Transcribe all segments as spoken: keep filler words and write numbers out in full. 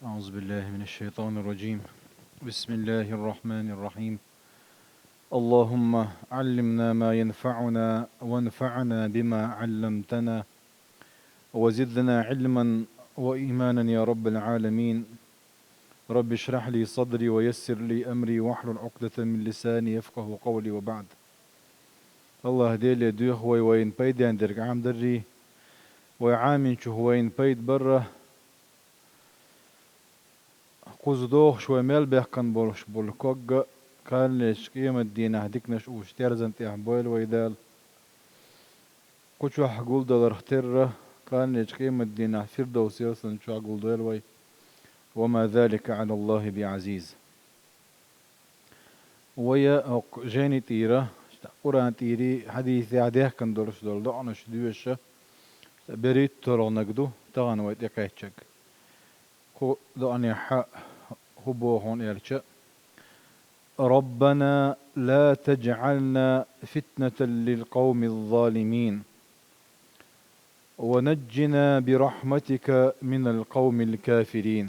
أعوذ بالله من الشيطان الرجيم. بسم الله الرحمن الرحيم. اللهم علمنا ما ينفعنا وانفعنا بما علمتنا وزدنا علما وإيمانا يا رب العالمين. رب اشرح لي صدري ويسر لي أمري واحلل عقدة من لساني يفقه قولي وبعد. АллахӀ Деле доьху вай вайна пайден дерг Ӏамадаррий, вай Ӏаминчух вайна пайда барра, кхуза дохуш вай мел баьккхина болуш болу ког а, кханлерчу къематдийнахь диканаш уьш терзан тӀехь бойла вай Дала. Кху чохь гулдаларх терра, кханлерчу къематдийнахь Фирдовс ялсамани чохь гулдойла вай. وما ذلك على الله بعزيز. Вай а хӀокху жайни тӀера, Къуръан тӀера, хьадисехь даьхкина долуш долу доӀанаш доьшуш, берхӀитталгӀаниг ду тахана вай тӀекхаьчнарг. Кху доӀанехь хӀун боху аьлча: ربنا لا تجعلنا فتنة للقوم الظالمين ونجنا برحمتك من القوم الكافرين.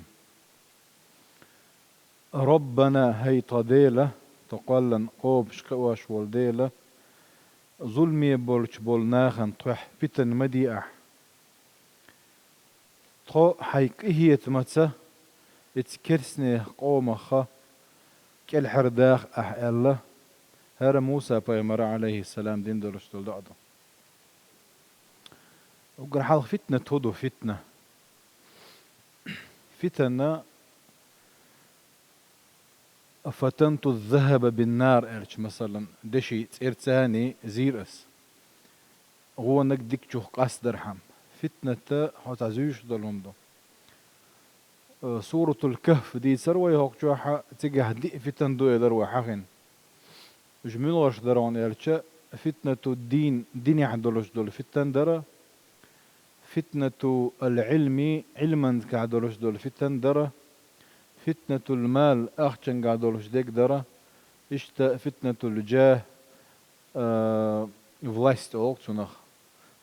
ربنا, хӀай тхан Дела, тхан кхоллан къобуш кхиош волу Дела, зуламе болчу болу нахана тхох питана ма де ахь. Тхо хьайн къинхетамаца оцу керстанех къомах кӀелхьардаха ахь аьлла, хӀара Муса-пайхамара, Ӏалайхиссалам, дина долуш долу доӀа ду. Уггар хьалха фитнат хӀун ду, фитна? Фитана, فتنت الذهب بالنار аьлча, масалан, деши цӀерца а зийра ас. ГӀонаг дикачух къастадархьама. Фитнат хьо цхьа зуьйш долу хӀума ду. Э, Суратул Кахф дийцара вай хӀокху чохь, цигахь диъ фитан ду элира вай хьахийна. Уьш муьлхарш дара хьуна аьлча, фитнату дин, динехь долуш долу фитан дара, фитнату ал-Ӏилми, Ӏилманцгахь долуш долу фитан дара, фитнатул мал, ахчангахь долуш дерг дара, иштта фитнатул джах, а, власть олу цунах,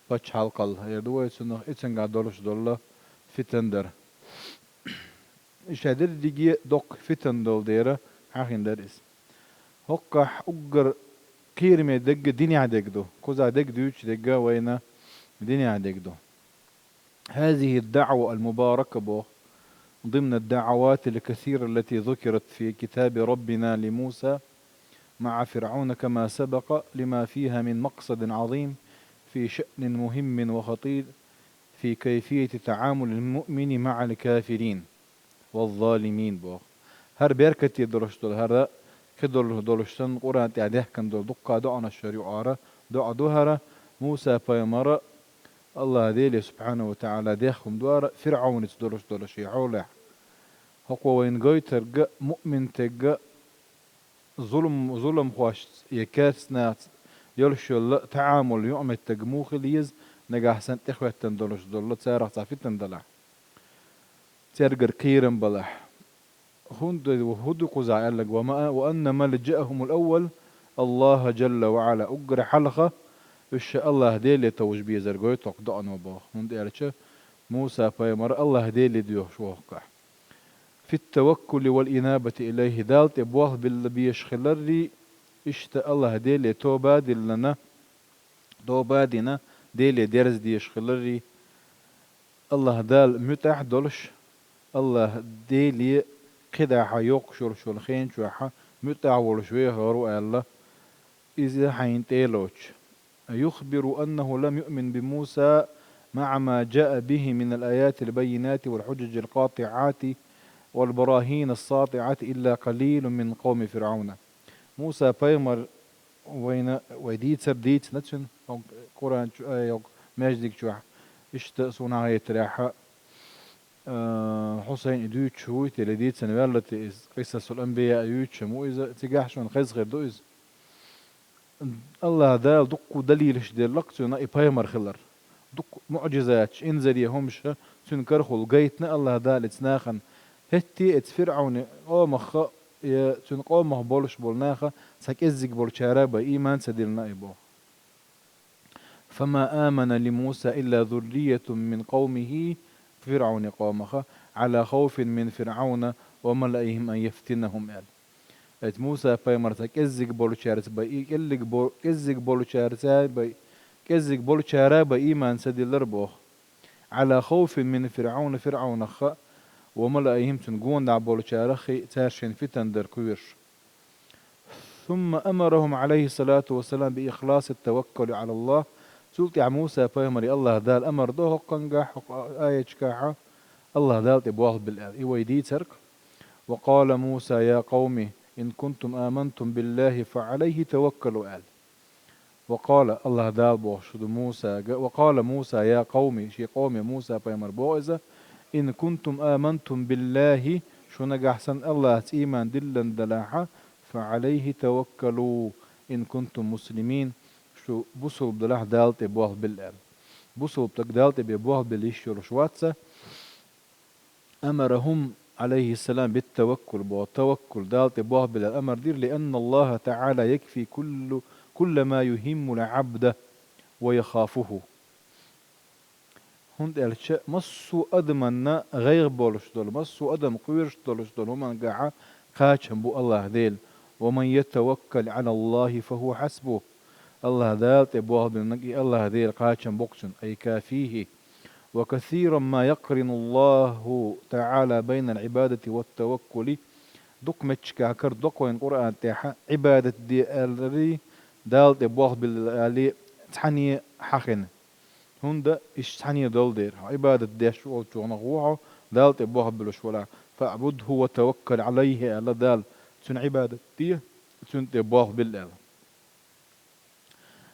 пачхьалкхалла эр ду вай цунах, и цуьнгахь долуш долу фитан дара. Иштта дерриге доккха фитан долу дера хьахийна дара иза. ХӀоккхахь уггар кхераме дерг динехь дерг ду. Кхузахь дерг дуьйцуш дерг вайна динехь дерг ду. هذه الدعوة المباركة, боху, ضمن الدعوات الكثيرة التي ذكرت في كتاب ربنا لموسى مع فرعون كما سبق، لما فيها من مقصد عظيم في شأن مهم وخطير في كيفية تعامل المؤمن مع الكافرين والظالمين, боху. ХӀара беркате долуш долу, хӀара кхидолу долуш санна, Къуръан тӀехь даьхкина долу дуккха доӀанаш шара юкъара доӀа ду хӀара. Муса-пайхамара АллахӀ Деле, субхьанаху ва таӀала, даьхна хӀума ду хӀара ФирӀавница долуш долу шен хьолехь. ХӀокхо вайна гойтург а, муъминтега а, зулам, зуламхошца я керстанашца йолуш йолу таӀамул юкъаметтиг муха хила еза, нагахь санна тӀехӀоьттина долуш долу царах цхьа фитна далахь. Цаьргара кхерам балахь. ХӀунда, хӀун ду кхузахь аьлларг? وما، وأن ملجأهم الأول الله جل وعلا. Уггар хьалха уьш АллахӀ Деле товжа безар гойту хӀокху доӀано, боху. ХӀунда аьлча Муса-пайхамар АллахӀ Деле доьхуш ву хӀоккхахь. في التوكل والإنابة إليه, Далла тӀе болх билла безаш хиларрий, иштта АллахӀ Деле тоба а диллина, тоба а дина, Деле дерза дезаш хиларрий, АллахӀ Далла муьтӀахь а долуш, АллахӀ Деле кхидӀа хьан йоккхуш йолуш йолу хен чохь муьтӀахь а волуш вехар ву аьлла, иза хьайна тӀе а лоцуш. يخبر أنه لم يؤمن بموسى مع ما جاء به من الآيات البينات والحجج القاطعات والبراهين الساطعة إلا قليل من قوم فرعون. Муса-пайхамар вайна, вай дийцар дийцина цуьнан, хӀокху Къуръан чу-, ай, хӀокху маьждиг чохь. Иштта суна хетарехь, а, Хьусайн и дуьйцуш вуй те, или дийцина ваьлла те иза, Къиссасул Анбияъ юьйцуш ма ву иза, цигахь шуна хезна хир ду иза. АллахӀ Дала дуккха далилаш делла-кх цуьнан и пайхамар хилар. Дуккха муӀжизаташ, инзаре хӀумаш цуьнан карахула гайтина АллахӀ Дала эцу нахана. ХӀетте а эцу ФирӀавни къомах а, я цуьнан къомах болуш болу нах а цхьа кӀеззиг болчара а бен ийман ца диллина и, боху. فما آمن لموسى إلا ذرية من قومه ФирӀавна къомаха, «على خوف من فرعون وملئهم أن يفتنهم», аьлла. Эцу Муса пайхамарца кӀеззиг болчаьрца бай, и кӀеззиг бо-, кӀеззиг болчаьрца бай, кӀеззиг болчара бай ийман ца диллар боху. «على خوف من فرعون», ФирӀавнах а, «وملئهم», цуьнан гонахь болчарах а, цара шайна фитан дар кхоьруш. «ثم أمرهم عليه الصلاة والسلام بإخلاص التوكل على الله». Цул тӀаьхьа Муса пайхамаре АллахӀ Дала амар до хӀокхунгахь, хӀокху аяташкахь, АллахӀ Дала тӀе болх билла аьлла. И вай дийцарг. «وقال موسى يا قوم إن كنتم آمنتم بالله فعليه توكلوا», аьлла. «وقال», АллахӀ Дала бохуш ду Мусага, «وقال موسى يا قوم», шен къоме Муса пайхамар боху иза, «إن كنتم آمنتم بالله», шу нагахь санна АллахӀца ийман диллина делахь, «فعليه توكلوا إن كنتم مسلمين», шу бусулба делахь Дала тӀе болх билла аьлла. Бусулба стаг Дала тӀе бен болх билла йиш йолуш вац. «أمرهم عليه السلام بالتوكل», боху, таваккул, Дала тӀе болх билла амар дира, «لأن الله تعالى يكفي كل، كل ما يهم العبد ويخافه». ХӀунда аьлча массо а адаманна гӀайгӀа болуш долу, массо а адам кхоьруш долуш долу хӀумангахьа кхачам бу АллахӀ Дела. «ومن يتوكل على الله فهو حسبه». АллахӀ Дала тӀе болх бинарг и АллахӀ Дела кхачам бу-кх цунна, «أي كافيه». «وكثيرا ما يقرن الله تعالى بين العبادة والتوكل». Дукха меттигашкахь карадо-кх вайна Къуръан тӀехь, Ӏибадат де аларий, Дала тӀе болх билла алий цхьаьна хьахийна. ХӀунда иштта цхьаьна долу дера, хьо Ӏибадат деш волчунах ву хьо, Дала тӀе болх буьллуш валахь. «فاعبده وتوكل عليه», аьлла Дала, цуьнан Ӏибадат де, цунна тӀе болх билла аьлла.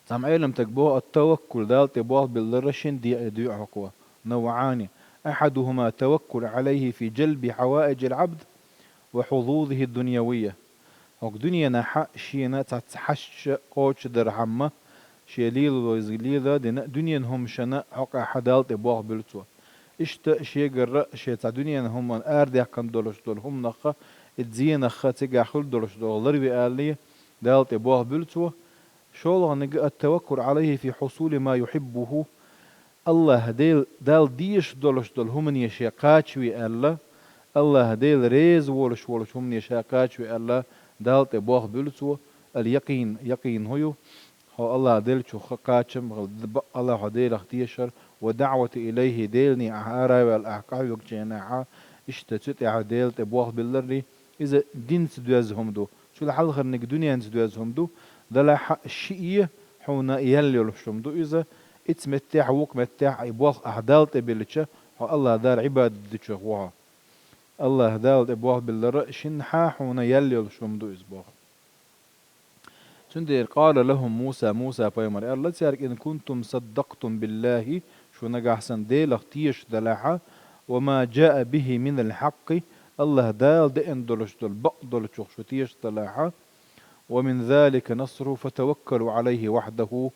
Цхьана Ӏеламстага боху, ат-таваккул, Дала тӀе болх биллар шина декъе доьху хӀокхо, «نوعان: أحدهما التوكل عليه في جلب حوائج العبد وحظوظه الدنيوية». ХӀокху дуьненахь шена цхьацца хьашташ кхочушдархьама, шен лело иза лела а дина, дуьненан хӀуманашна хьокъехь Дала тӀе болх буьллу цо. Иштта шегара шен цхьа дуьненан хӀуманна арадаьккхина долуш долу хӀуманах а, и зенах а цигахь хуьлу долуш долу ларве алале, Дала тӀе болх буьллу цо. ШолгӀаниг, ат-таваккул Ӏалайхи фи хьусули ма юхьиббуху. АллахӀ Дела, Далла дезаш долуш долу хӀумане ша кхачаве аьлла, АллахӀ Дела реза волуш волчу хӀумане ша кхачаве аьлла, Далла тӀе болх буьллу цо, ал-якъин, якъин хӀун ю? Хьо АллахӀ Делчух кхачам, баккъалла хьо Делах тешар, ва даӀвату илайхи, Делане ахь араваьлла, ахь къахьоьгучу хенахь, иштта цу тӀехь Дела тӀе болх биллар, иза динца доьзна хӀума ду, цул хьалхарниг дуьненца доьзна хӀума ду, делахь а шиъ хьуна ял йолуш хӀума ду иза, ицу меттехь, вукху меттехь и болх ахь Далла тӀе биллича, хьо АллахӀ Далла Ӏибадат дечух ву хьо. АллахӀ Далла тӀе болх биллар шиннахьа хьуна ял йолуш хӀума ду иза боху. Цундела къала лахум Муса, Муса пайхамар аьлла цаьрга: «Ин кунтум саддакътум биллахи», шу нагахь санна Делах тешаш далахьа, «ва ма джаа бихи минал хьакъкъи», АллахӀ Дала деана долуш долу, бакъ долчух шу тешаш далахьа, «ва мин залика насруху фатаваккалу Ӏалайхи вахьдаху»,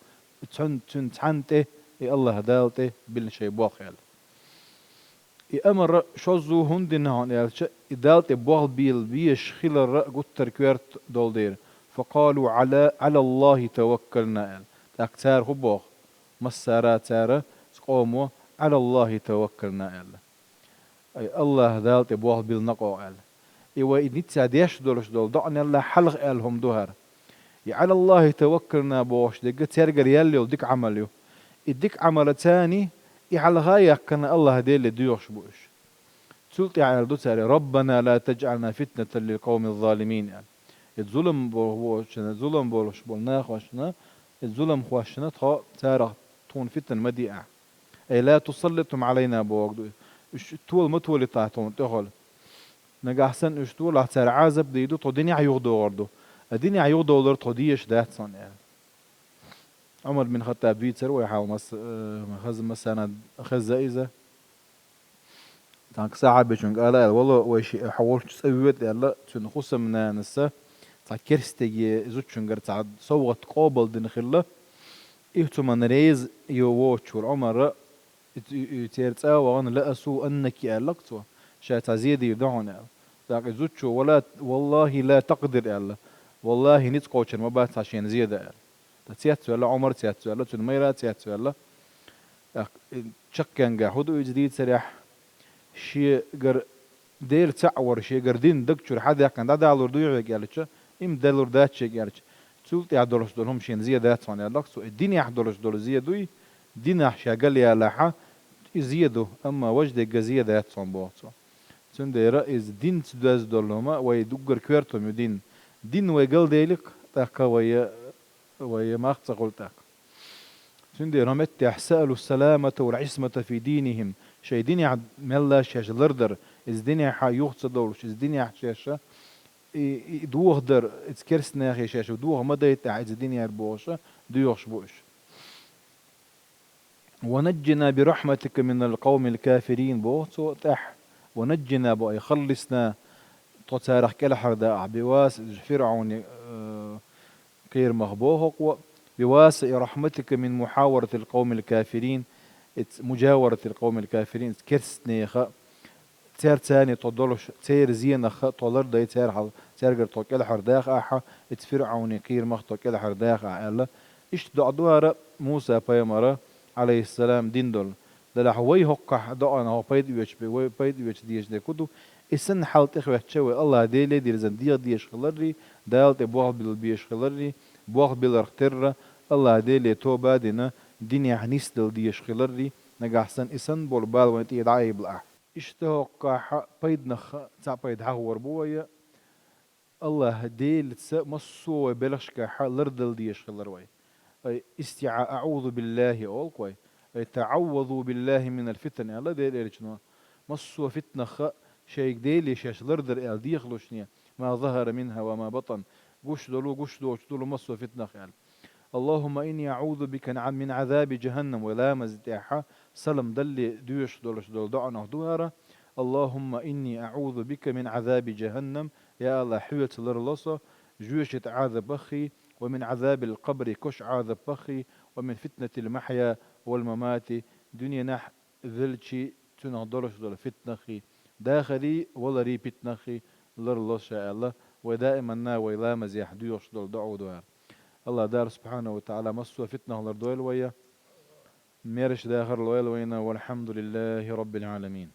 цуьнан, цуьнан цхьанна тӀе, и АллахӀ Дала тӀе билла шайн болх аьлла. И амар шозза хӀунда дина хьуна аьлча, и Далла тӀе болх бийла везаш хилар гуттар коьрта долу дела. «Факъалу Ӏала, Ӏалаллахи таваккална», аьлла. ТӀаккха цара хӀун боху? Массара а цара, цу къомо, «Ӏалаллахи таваккална», аьлла. Ай, АллахӀ Далла тӀе болх биллина-кх оха аьлла. И вай и ниццехь деш долуш долу доӀанелла хьалха аьлла хӀума ду хӀара. И «Ӏалаллахи таваккална» бохуш дерг цаьргара ял йолу дика Ӏамал ю. И дика Ӏамал царна, и хьалха а яьккхина, АллахӀ Деле доьхуш бу уьш. Цул тӀаьхьа аьлла ду цара: «Раббана ла таджӀална фитнатан лил къавмиз залимин», аьлла. И зулам бо-, бохучунна, зулам болуш болу нахошна, и зуламхошна тхо, царах тхуна фитна ма де ахь. «Ай ла тусаллитхум Ӏалайна», боху ду. Уьш тола ма толийтахь тхуна тӀехула. Нагахь санна уьш толахь, цара Ӏазап дийр ду, тхо динехь юхадогӀур ду. А динехь юхадовлар тхо дезаш дац хьуна аьлла. Ӏумар бин Хаттаб дийцар вай хьалха мас-, э, хаза массарна хезна иза. Цхьана сахьабичуьнга ала аьлла: «Вало, вай шиъ хьо волчу цӀа воьду», аьлла, цуьнан хӀусамнанас цхьа керстанех зудчуьнгара цхьа совгӀат къобалдина хилла. И цу хӀуманна реза йо воцуш волу Ӏумара, и, и, и церан цӀа а вахана, «Ла асуаннаки», аьлла-кх цо, ша цхьа зе дийр ду хьуна аьлла. ТӀаккха и зудчо: «Вала, валлахи ла такъдир», аьлла. «ВаллахӀи, ницкъ кхочур ма бац хьан шена зе дан», аьлла. ТӀаккха цецваьлла, Ӏумар цецваьлла, цуьнан майра цецваьлла. ТӀаккха, э, чаккхенгахь хӀун ду иза дийцарехь? Шегара Дела цхьаъ вар, шегара дин даг чуьра хьадаьккхина дӀадалур дуй хьоьга аьлча, им далур дац шега аьлча, цул тӀехьа долуш долу хӀума шена зен дац хьуна аьлла-кх цо. И динехь долуш долу зен дуй, динехь ша галъялахьа, и зен ду, амма важа дегга зен дац хьуна боху цо. Цундела иза динца доьзна долу хӀума вай дуггара коьрта хӀума ю дин. Дин вай галделира-кх, тӀаккха вай, вай мах ца хуьлу тӀаккха. Цундела хӀокху меттехь: «سألوا السلامة والعصمة في دينهم». Шайн динехь мелла шаьш лардар, иза динехьа юха ца довлуш, иза динехь шаьш и, и дохадар, иза керстанехе шаьш доха ма дайта ахь иза динера бохуша, доьхуш бу уьш. «ونجنا برحمتك من القوم الكافرين», боху цо тӀаьхьа. «ونجنا» бо ай халлисна, тхо царах кӀелхьарда ахь, «بواسطة», ФирӀауни, э, кхерамах боху хӀокхо, «بواسطة رحمتك من محاورة القوم الكافرين», иза «مجاورة القوم الكافرين», иза керстанеха, цаьрца царна тхо долуш, церан зенах тхо лардай, цаьрхьал-, цаьргара тхо кӀелхьардаха ахьа, иза ФирӀауни кхерамах тхо кӀелхьардаха ахьа аьлла. Иштта доӀа ду хӀара Муса-пайхамара, Ӏалайхиссалам, дина долу. Делахь вай хӀокхахь доӀана хӀокху пайда оьцуш бе-, вай пайда оьцуш дезаш дерг хӀун ду? И санна хьал тӀехӀоьттича вай АллахӀ Деле дирзина дегӀ дезаш хиларрий, Дала тӀе болх билла безаш хиларрий, болх билларх терра, АллахӀ Деле тоба а дина, динехь нисдала дезаш хиларрий, нагахь санна и санна болу бала вайн тӀера дӀа а йибла ахь. Иштта хӀокхахь пайданах цхьа пайда хьахор бу вай, АллахӀ Делаца массо а вай белхашкахь лардала дезаш хилар вай. Ай истиӀа-, «أعوذ بالله» олу-кх вай. Ай «تعوذوا بالله من الفتن» аьлла Делан элчано. Массо а фитнах шайга Деле шаьш лардар аьлла дехалушне, «ما ظهر منها وما بطن», гуш долу, гуш доцуш долу массо а фитнах аьлла. «اللهم إني أعوذ بك من عذاب جهنم», вай ламаза тӀехь салам далале доьшуш долуш долу доӀанах ду хӀара: «اللهم إني أعوذ بك من عذاب جهنم», я АллахӀ, хьоьца ларло со жоьжахатин Ӏазапаххий, «ومن عذاب القبر», кошан Ӏазапаххий, «ومن فتنة المحيا والممات», дуьненахь велчи, цунах долуш долу фитнаххий, дахарий, валарий питнаххий ларло ша аьлла, вай даиманна вай ламазехь доьхуш долу доӀа ду хӀара. АллахӀ Дала, субхьанаху ва тагӀала, массо а фитнах лардойла вай, мераш дахар лойла вайна, валхьамдулиллахӀи раббил Ӏаламин.